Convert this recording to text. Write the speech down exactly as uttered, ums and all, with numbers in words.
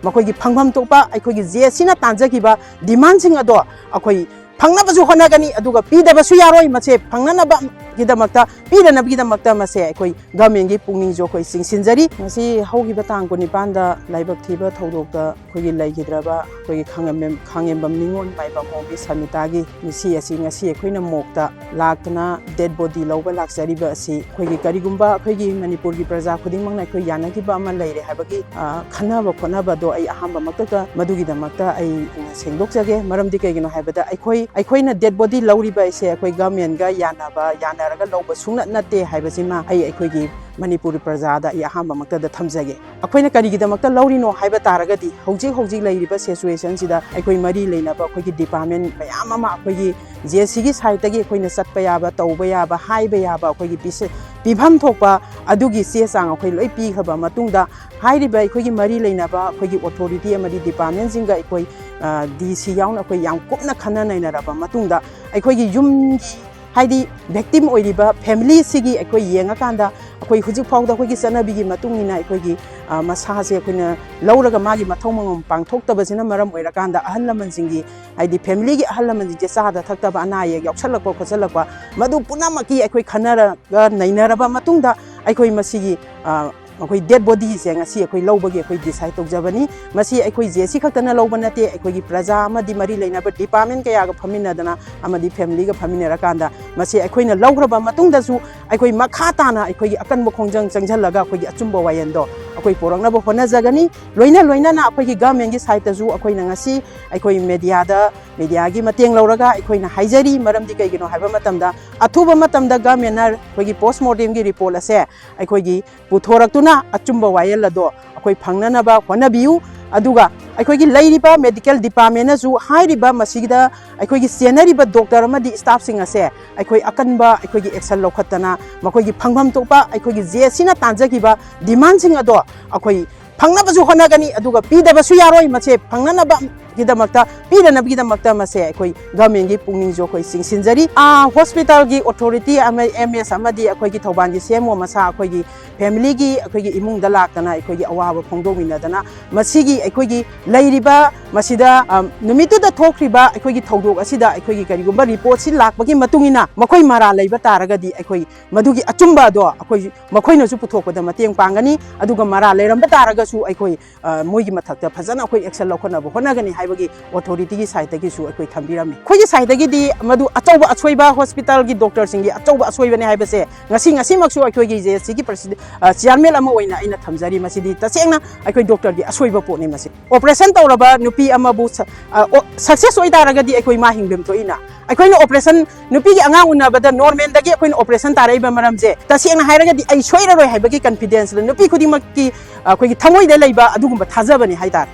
ꯃꯈꯣꯏꯒꯤ ꯐꯪꯐꯝ ꯊꯣꯛꯄ ꯑꯩꯈꯣꯏꯒꯤ ꯖꯦ ꯑꯦꯁ ꯁꯤꯅ ꯇꯥꯟꯖꯈꯤꯕ ꯗꯤꯃꯥꯟꯁꯤꯡ ꯑꯗꯣ ꯑꯩꯈꯣꯏ ꯐꯪꯅꯕꯁꯨ ꯍꯣꯠꯅꯒꯅꯤ, ꯑꯗꯨꯒ ꯄꯤꯗꯕꯁꯨ ꯌꯥꯔꯣꯏ꯫ ꯃꯁꯦ ꯐꯪꯅꯅꯕꯒꯤꯗꯃꯛꯇ, ꯄꯤꯗꯅꯕꯒꯤꯗꯃꯛꯇ ꯃꯁꯦ ꯑꯩꯈꯣꯏ ꯒꯚꯔꯟꯃꯦꯟꯒꯤ ꯄꯨꯛꯅꯤꯡꯁꯨ ꯑꯩꯈꯣꯏ ꯆꯤꯡꯁꯤꯟꯖꯔꯤ꯫ ꯉꯁꯤ ꯍꯧꯈꯤꯕ ꯇꯥꯡ ꯀꯨꯟꯅꯤꯄꯥꯟꯗ ꯂꯥꯏꯕꯛ ꯊꯤꯕ ꯊꯧꯗꯣꯛꯇ ꯑꯩꯈꯣꯏꯒꯤ ꯂꯩꯈꯤꯗ꯭ꯔꯕ ꯑꯩꯈꯣꯏꯒꯤ ꯈꯥꯉꯦꯝꯕꯝ, ꯈꯥꯉꯦꯝꯕꯝ ꯅꯤꯉꯣꯜ ꯃꯥꯏꯕꯝ ꯍꯣꯡꯕꯤ ꯁꯃꯤꯇꯥꯒꯤ ꯃꯤꯁꯤ ꯑꯁꯤ ꯉꯁꯤ ꯑꯩꯈꯣꯏꯅ ꯃꯣꯛꯇ ꯂꯥꯛꯇꯨꯅ ꯗꯦꯗ ꯕꯣꯗꯤ ꯂꯧꯕ ꯂꯥꯛꯆꯔꯤꯕ ꯑꯁꯤ ꯑꯩꯈꯣꯏꯒꯤ ꯀꯔꯤꯒꯨꯝꯕ ꯑꯩꯈꯣꯏꯒꯤ ꯃꯅꯤꯄꯨꯔꯒꯤ ꯄ꯭ꯔꯖꯥ ꯈꯨꯗꯤꯡꯃꯛꯅ ꯑꯩꯈꯣꯏ ꯌꯥꯅꯈꯤꯕ ꯑꯃ ꯂꯩꯔꯦ ꯍꯥꯏꯕꯒꯤ, ꯑ, ꯈꯟꯅꯕ ꯈꯣꯠꯅꯕꯗꯣ ꯑꯩ ꯑꯍꯥꯟꯕꯃꯛꯇꯗ ꯃꯗꯨꯒꯤꯗꯃꯛꯇ ꯑꯩ ꯁꯦꯡꯗꯣꯛꯆꯒꯦ꯫ ꯃꯔꯝꯗꯤ ꯀꯩꯒꯤꯅꯣ ꯍꯥꯏꯕꯗ ꯑꯩꯈꯣꯏ, ꯑꯩꯈꯣꯏꯅ ꯗꯦꯗ ꯕꯣꯗꯤ ꯂꯧꯔꯤꯕ ꯑꯁꯦ ꯑꯩꯈꯣꯏ ꯒꯚꯔꯟꯃꯦꯟꯒ ꯌꯥꯅꯕ, ꯌꯥꯅꯔꯒ ꯂꯧꯕ ꯁꯨꯡꯅꯠ ꯅꯠꯇꯦ ꯍꯥꯏꯕꯁꯤꯃ ꯑꯩ ꯑꯩꯈꯣꯏꯒꯤ ꯃꯅꯤꯄꯨꯔ ꯄ꯭ꯔꯖꯥꯗ ꯑꯩ ꯑꯍꯥꯟꯕꯃꯛꯇꯗ ꯊꯝꯖꯒꯦ꯫ ꯑꯩꯈꯣꯏꯅ ꯀꯔꯤꯒꯤꯗꯃꯛꯇ ꯂꯧꯔꯤꯅꯣ ꯍꯥꯏꯕ ꯇꯥꯔꯒꯗꯤ, ꯍꯧꯖꯤꯛ ꯍꯧꯖꯤꯛ ꯂꯩꯔꯤꯕ ꯁꯤꯆꯨꯋꯦꯁꯟꯁꯤꯗ ꯑꯩꯈꯣꯏ ꯃꯔꯤ ꯂꯩꯅꯕ ꯑꯩꯈꯣꯏꯒꯤ ꯗꯤꯄꯥꯔꯠꯃꯦꯟ ꯃꯌꯥꯝ ꯑꯃ ꯑꯩꯈꯣꯏꯒꯤ ꯖꯦ ꯑꯦꯁ ꯁꯤꯒꯤ ꯁꯥꯏꯠꯇꯒꯤ ꯑꯩꯈꯣꯏꯅ ꯆꯠꯄ ꯌꯥꯕ, ꯇꯧꯕ ꯌꯥꯕ, ꯍꯥꯏꯕ ꯌꯥꯕ ꯑꯩꯈꯣꯏꯒꯤ ꯄꯤꯁ-, ꯄꯤꯐꯝ ꯊꯣꯛꯄ ꯑꯗꯨꯒꯤ ꯆꯦ ꯆꯥꯡ ꯑꯩꯈꯣꯏ ꯂꯣꯏ ꯄꯤꯈ꯭ꯔꯕ ꯃꯇꯨꯡꯗ, ꯍꯥꯏꯔꯤꯕ ꯑꯩꯈꯣꯏꯒꯤ ꯃꯔꯤ ꯂꯩꯅꯕ ꯑꯩꯈꯣꯏꯒꯤ ꯑꯣꯊꯣꯔꯤꯇꯤ ꯑꯃꯗꯤ ꯗꯤꯄꯥꯔꯠꯃꯦꯟꯁꯤꯡꯒ ꯑꯩꯈꯣꯏ, ꯑ, ꯗꯤ ꯁꯤ ꯌꯥꯎꯅ ꯑꯩꯈꯣꯏ ꯌꯥꯝ ꯀꯨꯞꯅ ꯈꯟꯅ ꯅꯩꯅꯔꯕ ꯃꯇꯨꯡꯗ, ꯑꯩꯈꯣꯏꯒꯤ ꯌꯨꯝꯒꯤ, ꯍꯥꯏꯗꯤ ꯚꯤꯛꯇꯤꯝ ꯑꯣꯏꯔꯤꯕ ꯐꯦꯃꯤꯂꯤꯁꯤꯒꯤ ꯑꯩꯈꯣꯏ ꯌꯦꯡꯉꯀꯥꯟꯗ, ꯑꯩꯈꯣꯏ ꯍꯧꯖꯤꯛ ꯐꯥꯎꯗ ꯑꯩꯈꯣꯏꯒꯤ ꯆꯠꯅꯕꯤꯒꯤ ꯃꯇꯨꯡ ꯏꯟꯅ ꯑꯩꯈꯣꯏꯒꯤ, ꯑ, ꯃꯁꯥꯁꯦ ꯑꯩꯈꯣꯏꯅ ꯂꯧꯔꯒ ꯃꯥꯒꯤ ꯃꯊꯧ ꯃꯉꯝ ꯄꯥꯡꯊꯣꯛꯇꯕꯁꯤꯅ ꯃꯔꯝ ꯑꯣꯏꯔꯀꯥꯟꯗ, ꯑꯍꯜ ꯂꯃꯟꯁꯤꯡꯒꯤ, ꯍꯥꯏꯗꯤ ꯐꯦꯃꯤꯂꯤꯒꯤ ꯑꯍꯜ ꯂꯃꯟꯁꯤꯡꯁꯦ ꯆꯥꯗ ꯊꯛꯇꯕ, ꯑꯅꯥ ꯑꯌꯦꯛ ꯌꯥꯎꯁꯜꯂꯛꯄ ꯈꯣꯠꯆꯜꯂꯛꯄ, ꯃꯗꯨ ꯄꯨꯝꯅꯃꯛꯀꯤ ꯑꯩꯈꯣꯏ ꯈꯟꯅꯔꯒ ꯅꯩꯅꯔꯕ ꯃꯇꯨꯡꯗ, ꯑꯩꯈꯣꯏ ꯃꯁꯤꯒꯤ, ꯑ, ꯑꯩꯈꯣꯏ ꯗꯦꯗ ꯕꯣꯗꯤꯁꯦ ꯉꯁꯤ ꯑꯩꯈꯣꯏ ꯂꯧꯕꯒꯤ ꯑꯩꯈꯣꯏ ꯗꯤꯁꯥꯏꯠ ꯇꯧꯖꯕꯅꯤ꯫ ꯃꯁꯤ ꯑꯩꯈꯣꯏ ꯖꯦ ꯑꯦꯁ ꯁꯤ ꯈꯛꯇꯅ ꯂꯧꯕ ꯅꯠꯇꯦ, ꯑꯩꯈꯣꯏꯒꯤ ꯄ꯭ꯔꯖꯥ ꯑꯃꯗꯤ ꯃꯔꯤ ꯂꯩꯅꯕ ꯗꯤꯄꯥꯔꯠꯃꯦꯟ ꯀꯌꯥꯒ ꯐꯝꯃꯤꯟꯅꯗꯅ ꯑꯃꯗꯤ ꯐꯦꯃꯤꯂꯤꯒ ꯐꯝꯃꯤꯟꯅꯔꯀꯥꯟꯗ, ꯃꯁꯤ ꯑꯩꯈꯣꯏꯅ ꯂꯧꯈ꯭ꯔꯕ ꯃꯇꯨꯡꯗꯁꯨ ꯑꯩꯈꯣꯏ ꯃꯈꯥ ꯇꯥꯅ ꯑꯩꯈꯣꯏꯒꯤ ꯑꯀꯟꯕ ꯈꯣꯡꯖꯪ ꯆꯪꯁꯤꯜꯂꯒ ꯑꯩꯈꯣꯏꯒꯤ ꯑꯆꯨꯝꯕ ꯋꯥꯌꯦꯜꯗꯣ ꯑꯩꯈꯣꯏ ꯄꯨꯔꯛꯅꯕ ꯍꯣꯠꯅꯖꯒꯅꯤ꯫ ꯂꯣꯏꯅ ꯂꯣꯏꯅꯅ ꯑꯩꯈꯣꯏꯒꯤ ꯒꯚꯔꯟꯃꯦꯟꯒꯤ ꯁꯥꯏꯠꯇꯁꯨ ꯑꯩꯈꯣꯏꯅ ꯉꯁꯤ ꯑꯩꯈꯣꯏ ꯃꯦꯗꯤꯌꯥꯗ, ꯃꯦꯗꯤꯌꯥꯒꯤ ꯃꯇꯦꯡ ꯂꯧꯔꯒ ꯑꯩꯈꯣꯏꯅ ꯍꯥꯏꯖꯔꯤ꯫ ꯃꯔꯝꯗꯤ ꯀꯩꯒꯤꯅꯣ ꯍꯥꯏꯕ ꯃꯇꯝꯗ, ꯑꯊꯨꯕ ꯃꯇꯝꯗ ꯒꯚꯔꯟꯃꯦꯟꯅ ꯑꯩꯈꯣꯏꯒꯤ ꯄꯣꯁꯃꯣꯔꯇꯦꯝꯒꯤ ꯔꯤꯄꯣꯔꯠ ꯑꯁꯦ ꯑꯩꯈꯣꯏꯒꯤ ꯄꯨꯊꯣꯔꯛꯇꯨꯅ ꯑꯆꯨꯝꯕ ꯋꯥꯌꯦꯜ ꯑꯗꯣ ꯑꯩꯈꯣꯏ ꯐꯪꯅꯅꯕ ꯍꯣꯠꯅꯕꯤꯌꯨ꯫ ꯑꯗꯨꯒ ꯑꯩꯈꯣꯏꯒꯤ ꯂꯩꯔꯤꯕ ꯃꯦꯗꯤꯀꯦꯜ ꯗꯤꯄꯥꯔꯠꯃꯦꯟꯅꯁꯨ ꯍꯥꯏꯔꯤꯕ ꯃꯁꯤꯗ ꯑꯩꯈꯣꯏꯒꯤ ꯆꯦꯟꯅꯔꯤꯕ ꯗꯣꯛꯇꯔ ꯑꯃꯗꯤ ꯁ꯭ꯇꯥꯐꯁꯤꯡ ꯑꯁꯦ ꯑꯩꯈꯣꯏ ꯑꯀꯟꯕ ꯑꯩꯈꯣꯏꯒꯤ ꯑꯦꯛꯁꯟ ꯂꯧꯈꯠꯇꯅ ꯃꯈꯣꯏꯒꯤ ꯐꯪꯐꯝ ꯊꯣꯛꯄ ꯑꯩꯈꯣꯏꯒꯤ ꯖꯦ ꯑꯦꯁ ꯁꯤꯅ ꯇꯥꯟꯖꯈꯤꯕ ꯗꯤꯃꯥꯟꯁꯤꯡ ꯑꯗꯣ ꯑꯩꯈꯣꯏ ꯐꯪꯅꯕꯁꯨ ꯍꯣꯠꯅꯒꯅꯤ, ꯑꯗꯨꯒ ꯄꯤꯗꯕꯁꯨ ꯌꯥꯔꯣꯏ꯫ ꯃꯁꯦ ꯐꯪꯅꯅꯕ ꯒꯤꯗꯃꯛꯇ ꯄꯤꯗꯅꯕꯒꯤꯗꯃꯛꯇ ꯃꯁꯦ ꯑꯩꯈꯣꯏ ꯒꯚꯔꯟꯃꯦꯟꯒꯤ ꯄꯨꯛꯅꯤꯡꯁꯨ ꯑꯩꯈꯣꯏ ꯆꯤꯡꯁꯤꯟꯖꯔꯤ꯫ ꯑꯥ, ꯍꯣꯁꯄꯤꯇꯥꯜꯒꯤ ꯑꯣꯊꯣꯔꯤꯇꯤ ꯑꯃ, ꯑꯦꯝ ꯑꯦꯁ ꯑꯃꯗꯤ ꯑꯩꯈꯣꯏꯒꯤ ꯊꯧꯕꯥꯜꯒꯤ ꯁꯤ ꯑꯦꯝ ꯑꯣ ꯃꯁꯥ ꯑꯩꯈꯣꯏꯒꯤ ꯐꯦꯃꯤꯂꯤꯒꯤ ꯑꯩꯈꯣꯏꯒꯤ ꯏꯃꯨꯡꯗ ꯂꯥꯛꯇꯅ ꯑꯩꯈꯣꯏꯒꯤ ꯑꯋꯥꯕ ꯐꯣꯡꯗꯣꯛꯃꯤꯟꯅꯗꯅ ꯃꯁꯤꯒꯤ ꯑꯩꯈꯣꯏꯒꯤ ꯂꯩꯔꯤꯕ ꯃꯁꯤꯗ, ꯑ, ꯅꯨꯃꯤꯠꯇꯨꯗ ꯊꯣꯛꯈ꯭ꯔꯤꯕ ꯑꯩꯈꯣꯏꯒꯤ ꯊꯧꯗꯣꯛ ꯑꯁꯤꯗ ꯑꯩꯈꯣꯏꯒꯤ ꯀꯔꯤꯒꯨꯝꯕ ꯔꯤꯄꯣꯔꯠꯁꯤ ꯂꯥꯛꯄꯒꯤ ꯃꯇꯨꯡ ꯏꯟꯅ ꯃꯈꯣꯏ ꯃꯔꯥꯜ ꯂꯩꯕ ꯇꯥꯔꯒꯗꯤ ꯑꯩꯈꯣꯏ ꯃꯗꯨꯒꯤ ꯑꯆꯨꯝꯕ ꯑꯗꯣ ꯑꯩꯈꯣꯏ ꯃꯈꯣꯏꯅꯁꯨ ꯄꯨꯊꯣꯛꯄꯗ ꯃꯇꯦꯡ ꯄꯥꯡꯒꯅꯤ꯫ ꯑꯗꯨꯒ ꯃꯔꯥꯜ ꯂꯩꯔꯝꯕ ꯇꯥꯔꯒꯁꯨ ꯑꯩꯈꯣꯏ, ꯑ, ꯃꯣꯏꯒꯤ ꯃꯊꯛꯇ ꯐꯖꯅ ꯑꯩꯈꯣꯏ action ꯂꯧꯈꯠꯅꯕ ꯍꯣꯠꯅꯒꯅꯤ ꯍꯥꯏꯕꯒꯤ ꯑꯣꯊꯣꯔꯤꯇꯤꯒꯤ ꯁꯥꯏꯠꯇꯒꯤꯁꯨ ꯑꯩꯈꯣꯏ ꯊꯝꯕꯤꯔꯝꯃꯤ꯫ ꯑꯩꯈꯣꯏꯒꯤ ꯁꯥꯏꯠꯇꯒꯤꯗꯤ ꯃꯗꯨ ꯑꯆꯧꯕ ꯑꯁꯣꯏꯕ, ꯍꯣꯁꯄꯤꯇꯥꯜꯒꯤ ꯗꯣꯛꯇꯔꯁꯤꯡꯒꯤ ꯑꯆꯧꯕ ꯑꯁꯣꯏꯕꯅꯤ ꯍꯥꯏꯕꯁꯦ ꯉꯁꯤ, ꯉꯁꯤꯃꯛꯁꯨ ꯑꯩꯈꯣꯏꯒꯤ ꯖꯦ ꯑꯦꯁ ꯁꯤꯒꯤ ꯄ꯭ꯔꯁꯤ-, ꯑ, ꯆꯤꯌꯥꯔꯃꯦꯟ ꯑꯃ ꯑꯣꯏꯅ ꯑꯩꯅ ꯊꯝꯖꯔꯤ꯫ ꯃꯁꯤꯗꯤ ꯇꯁꯦꯡꯅ ꯑꯩꯈꯣꯏ ꯗꯣꯛꯇꯔꯒꯤ ꯑꯁꯣꯏꯕ ꯄꯣꯠꯅꯤ꯫ ꯃꯁꯤ ꯑꯣꯄꯔꯦꯁꯟ ꯇꯧꯔꯕ ꯅꯨꯄꯤ ꯑꯃꯕꯨ ꯁ-, ꯑ, ꯑꯣ, ꯁꯛꯁꯦꯁ ꯑꯣꯏꯇꯥꯔꯒꯗꯤ ꯑꯩꯈꯣꯏ ꯃꯥ ꯍꯤꯡꯕ ꯊꯣꯛꯏꯅ꯫ ꯑꯩꯈꯣꯏꯅ ꯑꯣꯄꯔꯦꯁꯟ, ꯅꯨꯄꯤꯒꯤ ꯑꯉꯥꯡ ꯎꯅꯕꯗ ꯅꯣꯔꯃꯦꯜꯗꯒꯤ ꯑꯩꯈꯣꯏꯅ ꯑꯣꯄꯔꯦꯁꯟ ꯇꯥꯔꯛꯏꯕ ꯃꯔꯝꯁꯦ ꯇꯁꯦꯡꯅ ꯍꯥꯏꯔꯒꯗꯤ ꯑꯩ ꯁꯣꯏꯔꯔꯣꯏ ꯍꯥꯏꯕꯒꯤ ꯀꯟꯐꯤꯗꯦꯟꯁꯇ ꯅꯨꯄꯤ ꯈꯨꯗꯤꯡꯃꯛꯀꯤ ꯑꯩꯈꯣꯏꯒꯤ ꯊꯃꯣꯏꯗ ꯂꯩꯕ ꯑꯗꯨꯒꯨꯝꯕ ꯊꯥꯖꯕꯅꯤ ꯍꯥꯏꯇꯥꯔꯦ꯫